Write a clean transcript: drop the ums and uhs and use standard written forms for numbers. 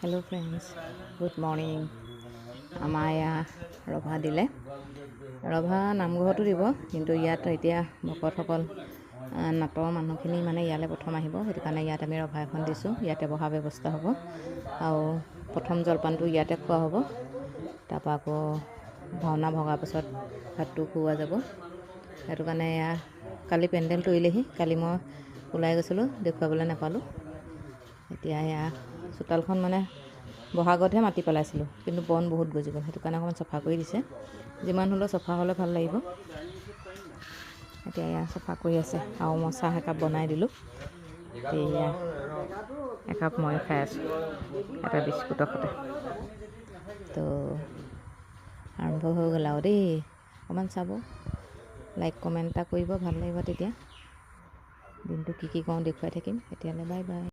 Hello friends, good morning. আমাৰ এয়া ৰভা দিলে। ৰভা নামঘৰতো দিব, কিন্তু ইয়াত এতিয়া ভকতসকল, নাটৰ মানুহখিনি মানে ইয়ালৈ প্ৰথম আহিব। সেইটো কাৰণে ইয়াত আমি ৰভা এখন দিছোঁ। ইয়াতে বহা ব্যৱস্থা হ'ব আৰু প্ৰথম জলপানটো ইয়াতে খোৱা হ'ব। তাৰপৰা আকৌ ভাওনা ভগাৰ পাছত ভাতটো খুওৱা যাব। সেইটো কাৰণে এয়া কালি পেণ্ডেল তৰিলেহি। কালি মই ওলাই গৈছিলোঁ, দেখুৱাবলৈ নাপালোঁ। এতিয়া এয়া চোতালখন মানে বহাগতহে মাটি পেলাইছিলোঁ, কিন্তু বন বহুত গজি গ'ল। সেইটো কাৰণে অকণমান চফা কৰি দিছে। যিমান হ'লেও চফা হ'লে ভাল লাগিব। এতিয়া এয়া চফা কৰি আছে আৰু মই চাহ একাপ বনাই দিলোঁ। এতিয়া একাপ ময়ো খাই আছোঁ এটা বিস্কুটৰ সৈতে। তো আৰম্ভ হৈ গ'ল আৰু দেই। অকণমান চাব, লাইক, কমেণ্ট এটা কৰিব, ভাল লাগিব তেতিয়া। দিনটো কি কি কৰোঁ দেখুৱাই থাকিম। এতিয়ালৈ বাই বাই।